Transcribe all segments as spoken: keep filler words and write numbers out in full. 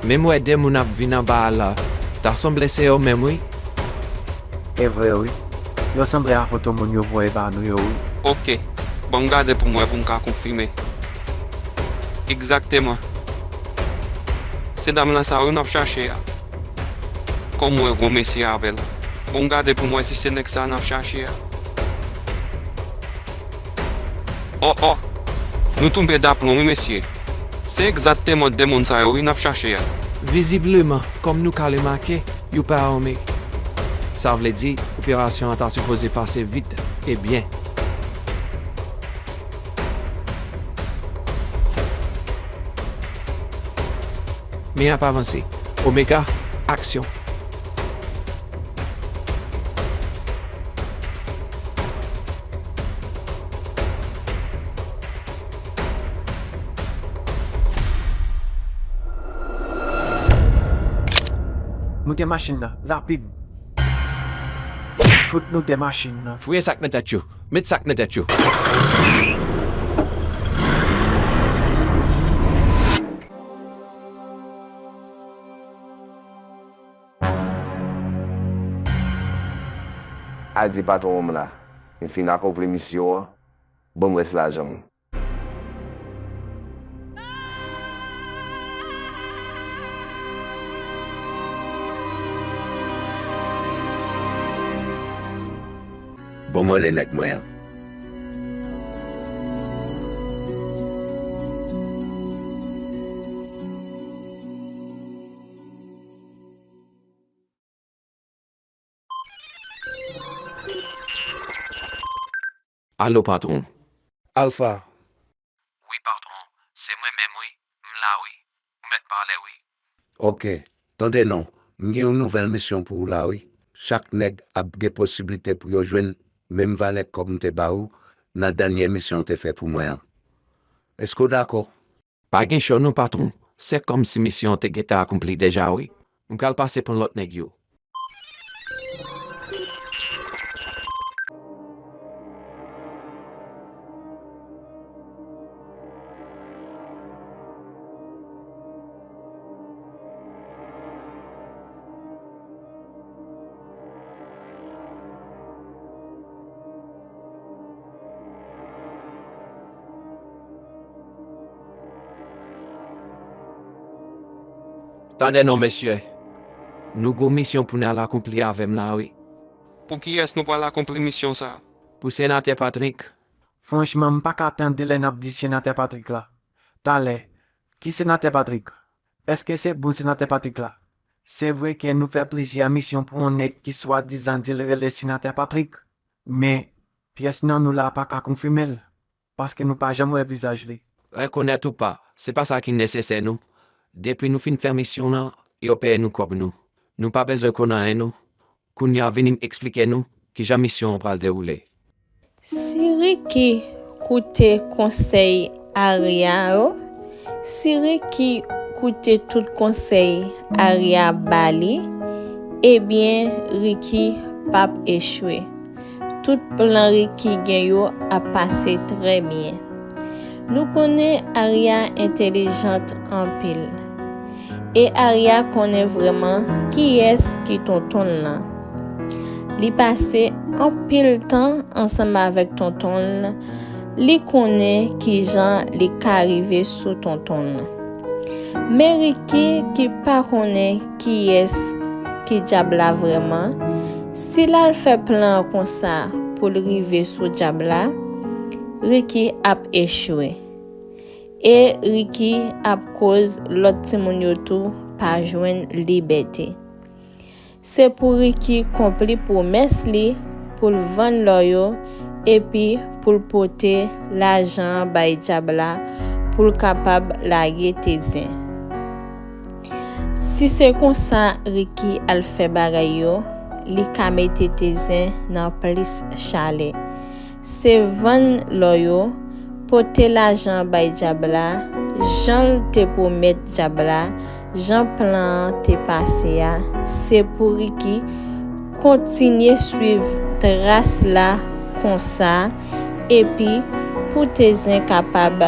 Men m wè de moun ap vin anba a la. Ta sanble se yo menm, wi. E vre, wi. Yo sanble a foto moun yo voye ba nou yo, wi. Oke. Ban m gade pou m wè pou m ka konfime. Egzakteman. Se dam lan sa wi n ap chache a. Kòm m wè gwo mesye avè l. Ban m gade pou m wè si se nèg sa n ap chache a. O, o! Nou tonbe daplon wi, mesye. Se egzakteman de moun sa yo wi n ap chache a. Vizibleman, kòm nou ka remake, yo pa ame. Sa vle di, operasyon an ta sipoze pase vit e byen. Men ap avanse. Omega, aksyon! Moute machin nan, rapid! Fout nou de machin nan. Fouye sa k nan tèt yo. Met sa k nan tèt yo. Adye patwon m la. M fin akonpli misyon an. Ban m rès lajan m. Bon mwen le nèg mwen an. Alo, patwon. Alpha. Wi, patwon. Se mwen menm, wi. M la, wi. Ou mèt pale, wi. Oke. Tande non. M gen yon nouvèl misyon pou ou la, wi. Chak nèg ap gen posiblite pou yo jwenn menm valè kòb m te ba ou nan dènye misyon w te fè pou mwen an. Èske w dakò? Pa gen cho non, patwon. Se kòmsi misyon an te gentan akonpli deja, wi. M pral pase pran lòt nèg yo. Tande non, mesye. Nou gon misyon pou n al akonpli avè m la, wi. Pou kiyès nou pral akonpli misyon sa a? Pou Senatè Patrick. Franchman, m pa ka tande lè n ap di Senatè Patrick la. Talè, ki Senatè Patrick? Èske se bon Senatè Patrick la? Se vre ke nou fè plizyè misyon pou yon nèg ki swadizan di l rele Senatè Patrick, men pyès nan nou la pa ka konfime l, paske nou pa janm wè vizaj li. Rekonèt ou pa, se pa sa ki nesesè non. Depi nou fin fè misyon an, yo peye nou kòb nou. Nou pa bezwen konn anyen non. Kounye a vini m eksplike nou kijan misyon an pral dewoule. Si Ricky koute konsèy Aria yo, si Ricky koute tout konsèy Aria ba li, ebyen Ricky p ap echwe. Tout plan Ricky gen yo ap pase trè byen. Nou konnen Aria entèlijant anpil. E Aria konnen vrèman kiyès ki tonton l lan. Li pase anpil tan ansanm avèk tonton l, li konnen kijan li ka rive sou tonton l. Men Ricky ki pa konnen kiyès ki dyab la vrèman, si l al fè plan an konsa pou l rive sou dyab la, Ricky ap echwe. E Ricky ap koz lòt timoun yo tou pa jwenn libète. Se pou Ricky konpli pwomès li pou l vann lò yo epi pou l pote lajan an bay dyab la pou l kapab lage Tezen. Si se konsa Ricky al fè bagay yo, li ka mete Tezen nan plis chalè. Se vann lò yo, pote lajan bay dyab la, jan l te pwomèt dyab la, jan plan an te pase a, se pou Ricky kontinye swiv tras la konsa, epi pou Tezen kapab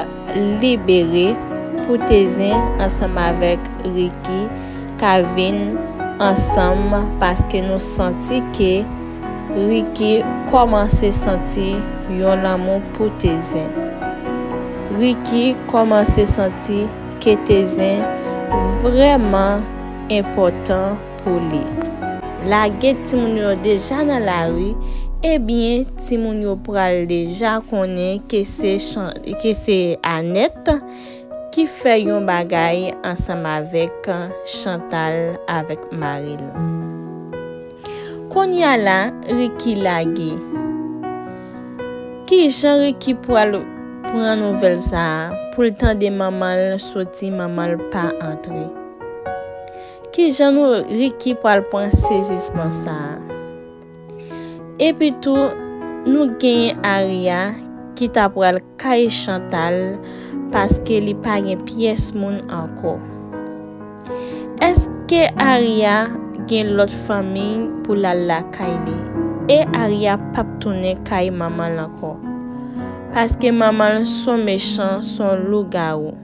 libere, pou Tezen ansanm avèk Ricky ka vin ansanm, paske nou santi ke Ricky kòmanse santi yon lanmou pou Tezen. Ricky kòmanse santi ke Tezen vrèman enpòtan pou li. Lage timoun yo deja nan lari, ebyen, timoun yo pral deja konnen ke se Chan-, ke se Anèt ki fè yon bagay ansanm avèk Chantal avèk mari l. Kounye a la, Ricky lage. Kijan Ricky pral pran nouvèl sa a pou l tande manman l soti, manman l pa antre? Kijan nou, Ricky pral pran sezisman sa a? Epi tou, nou genyen Aria ki ta pral kay Chantal paske li pa gen pyès moun ankò. Èske Aria gen lòt fanmi pou l al lakay li? E Aria p ap tounen kay manman l ankò. Paske manman l s on mechan, s on lougawou.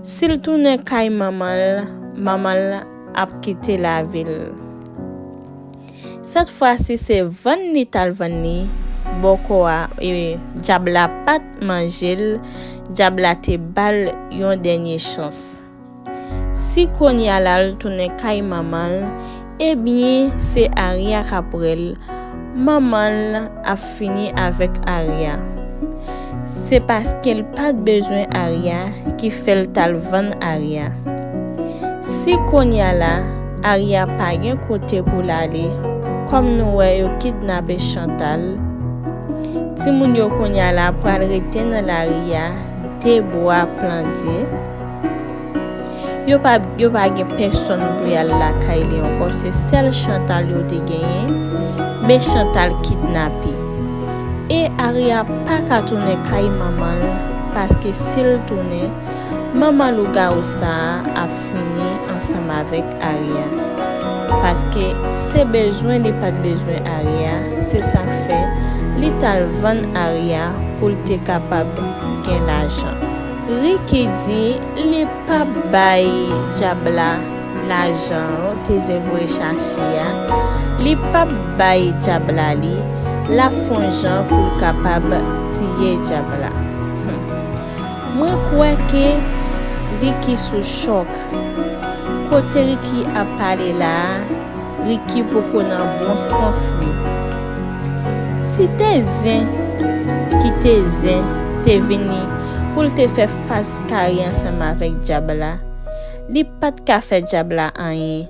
Si l tounen kay manman l, manman l ap kite lavi l. Sèt fwa si se vann li t al vann li, bòkò a, e, dyab la pa t manje l, dyab la te ba l yon dènye chans. Si kounye a la l tounen kay manman l, ebyen, se Aria k ap wè l, manman l ap fini avèk Aria. Se paske l pa t bezwen Aria ki fè l t al vann Aria. Si kounye a la, Aria pa gen kote pou l ale, kòm nou wè yo kidnape Chantal, timoun yo kounye a la pral rete nan lari a, de bra pandye. Yo pa, yo pa gen pèsonn pou y al lakay li ankò. Se sèl Chantal yo te genyen, men Chantal kidnape. E Aria pa ka tounen kay manman l, paske si l tounen, manman lougawou sa a ap fini ansanm avèk Aria. Paske se bezwen li pa t bezwen Aria, se sa k fè li t al vann Aria pou l te kapab gen lajan. Ricky di li p ap bay dyab la lajan Tezen voye chache a, li p ap bay dyab la li, l ap fè yon jan pou l kapab tiye dyab la. Hmm. Mwen kwè ke Ricky sou chòk. Kote Ricky ap pale la a, Ricky poko nan bon sans li. Si Tezen, ki Tezen, te vini pou l te fè fas kare ansanm avèk dyab la, li pa t ka fè dyab la anyen.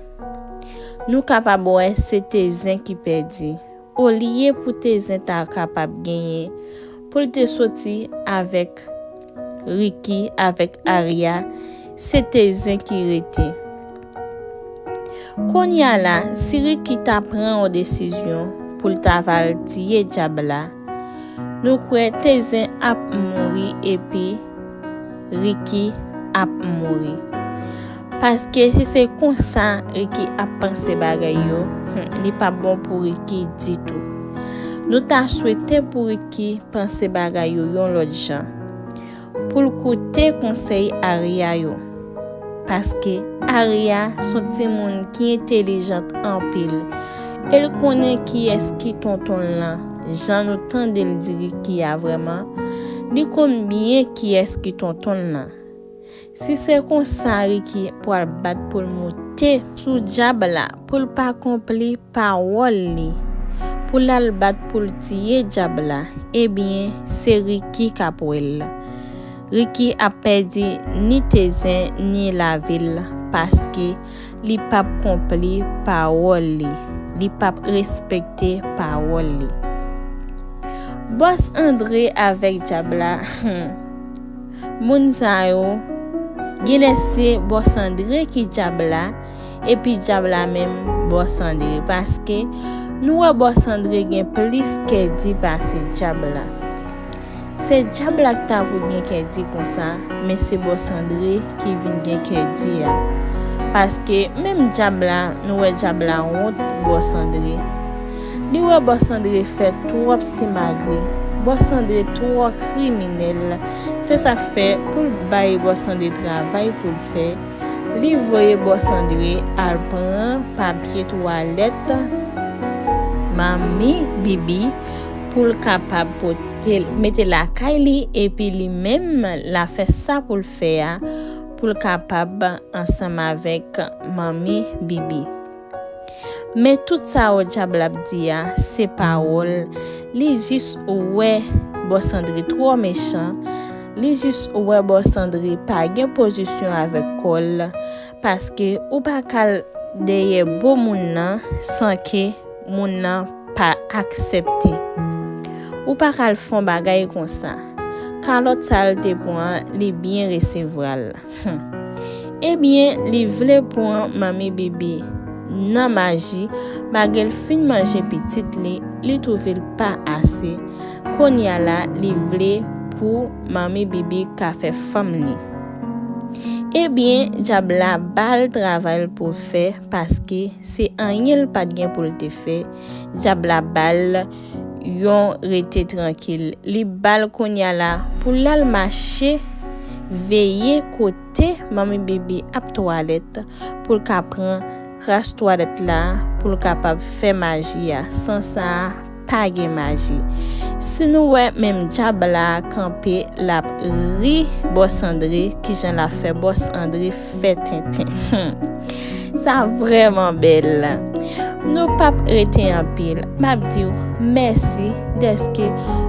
Nou kapab wè se Tezen ki pèdi. Olye pou Tezen ta kapab genyen pou l te soti avèk Ricky, avèk Aria, se Tezen ki rete. Kounye a la, si Ricky ta pran yon desizyon pou l ta va al tiye dyab la, nou kwè Tezen ap mouri epi Ricky ap mouri. Paske si se konsa Ricky ap panse bagay yo, hmm, li p ap bon pou Ricky ditou. Nou ta swete pou Ricky panse bagay yo yon lòt jan. Pou l koute konsèy Aria yo. Paske Aria s on timoun ki entèlijant anpil. E l konnen kiyès ki tonton l lan, jan nou tande l di Ricky a vrèman, li konn byen kiyès ki tonton l lan. Si se konsa Ricky pral bat pou l moute sou dyab la, pou l pa konpli pawòl li, pou l al bat pou l tiye dyab la, ebyen, se Ricky k ap wè l. Ricky ap pèdi ni Tezen ni lavi l, paske li p ap konpli pawòl li, li p ap respekte pawòl li. Bòs Andre avèk dyab la, hmm. Moun sa yo, genlè se Bòs Andre ki dyab la, epi dyab la menm Bòs Andre, paske nou wè Bòs Andre gen plis kè di pase dyab la. Se dyab la ki ta pou gen kè di konsa, men se Bòs Andre ki vin gen kè di a. Paske menm dyab la, nou wè dyab la wont pou Bòs Andre. Li wè Bòs Andre fè twòp simagri. Bòs Andre twò kriminèl. Se sa k fè pou l bay Bòs Andre travay pou l fè, li voye Bòs Andre al pran papye twalèt Manmi Bibi pou l kapab pote l, mete lakay li, epi li menm l a fè sa pou l fè a, pou l kapab ansanm avèk Manmi Bibi. Men tout sa yo dyab la ap di a, se pawòl. Li jis wè Bòs Andre twò mechan. Li jis wè Bòs Andre pa gen pozisyon avèk kò l. Paske ou pa ka al dèyè bo moun nan san ke moun nan pa aksepte. Ou pa ka al fè yon bagay konsa. Kalòt sa l te pran an, li byen resevwa l. Hmm. Ebyen, li vle pran Manmi Bibi nan maji, malgre l fin manje pitit li, li twouve l pa ase. Kounye a la, li vle pou Manmi Bibi ka fè fanm li. Ebyen, dyab la ba l travay l pou l fè, paske se anyen l pa t gen pou l te fè. Dyab la ba l yon rete trankil. Li ba l kounye a la pou l al mache, veye kote Manmi Bibi ap twalèt, pou l ka pran kras twalèt la, pou l kapab fè maji a. San sa a, pa gen maji. Si nou wè menm dyab la kanpe, l ap ri Bòs Andre, kijan l ap fè Bòs Andre fè tenten. Hmm. Sa vrèman bèl. Nou p ap rete anpil. M ap di w mèsi dèske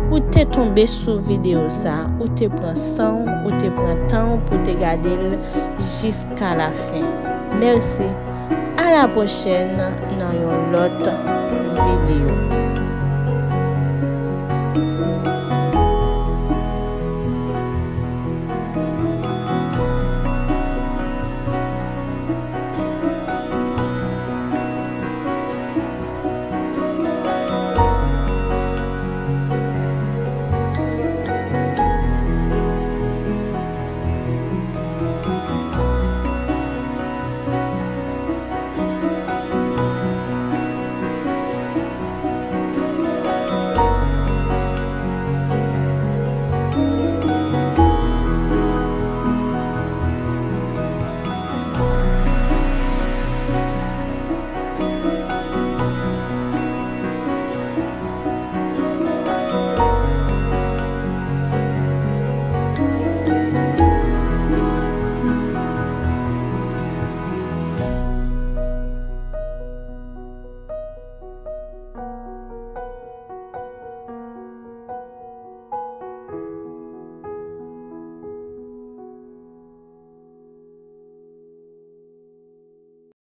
ou te tonbe sou videyo sa, ou te pran san w, ou te pran tan w pou te gade l jiska lafen. Mèsi. A la pwochèn nan yon lòt videyo.